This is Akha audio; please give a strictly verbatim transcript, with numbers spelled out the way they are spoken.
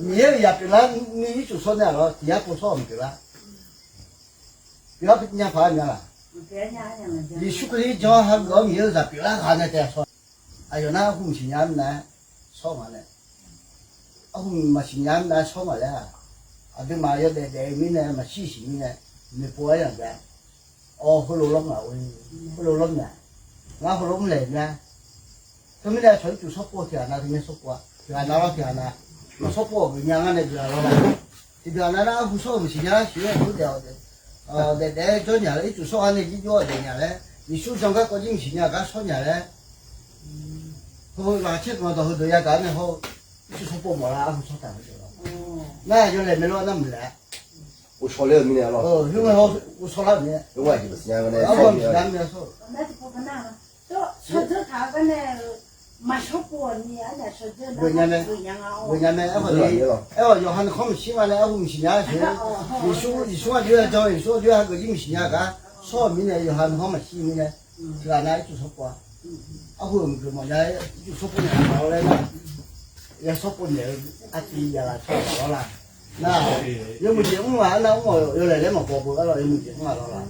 Miqyaer-euq zaq pyeuflar ni ircuf shawr nae-aq lawr, tiq yar pov shawr-euq maqpyeuflar. Pyeuflar nya paq-aer mya laq? Yeqsur Kali janr hageuf-awr Miqyaer-euq zaq pyeuflar ghaq nae taef shawr. Aqyawf nar arhu maqsiq nya-aer mrnav-aer shawr nga nae, arhu maqsiq nya-aer mrnav-aer shawr nga laer-aq, aqduimaf yawdaef daef-eu mirnae maqshir siq mirnae, noeqpov-aer yaq jav. Awq, heulof lawr ngaq-or, heulof lawr mya. Ngar heulof mrlaeq mya. Teumirnae aqcawq ircuf shawrpov tiq ghaq nav teumirnae shawrpov-a. Tiq ghaq nav lawr tiq ghaq nav. Nawr shawrpov-euq geuf nya ngar nae geuf-a lawr la. Tiqdeuq-aq nav nar arhu shawr-euq maqsiq nya-aer siq-aer aqjox daef-awq. Daef daef-aer jawr nya laer, ircuf shawr-a nae jir jawr-awq daef nya laer, Yeqsur jan gar kawv jir maqsiq nya gar shawr nya laer, heu laqkhaq caer dawq heudeuq yagaq-awr nae hawr-eu, ircuf shawrpov mawf lar arhu shawr taq-eu deuq lawr. Nar yawlaeq maeq lawr nar maqlaeq-a. Uvshaw ler-eu mirnae lawr. Khoerngae hawr uvshaw lar-euq mirnae, arhu maqsiq nya mirnae shawr-eu. Geuf nya mae. Geuf nya mae. Aerkhawf, yawqha nuikhanr maqshir nga nae arhu maqsiq nya-aer sheuq. Yeqsur, Yeqsur-anr aqjox-aer jan, Yeqsur aqjox-aer hageuf jir maqsiq nya gar shawr-euq mirnae, yawqha nuikhanr maqshir mirnae, tiq ghaq nav ircuf shawrpov-a. Arhu-euq mqgeuf mawf nya-aer ircuf shawrpov naeq-a lawr laer nar, ya shawrpov naeq-eu artiv yaqlaf tsawrhaq lawr la. Nar, yawmuiq jeq mr-aq, arnav mr-awq, yawlaeq laer maqbaw beu-a lawr, yawmuiq jeq mr-aq lawr la.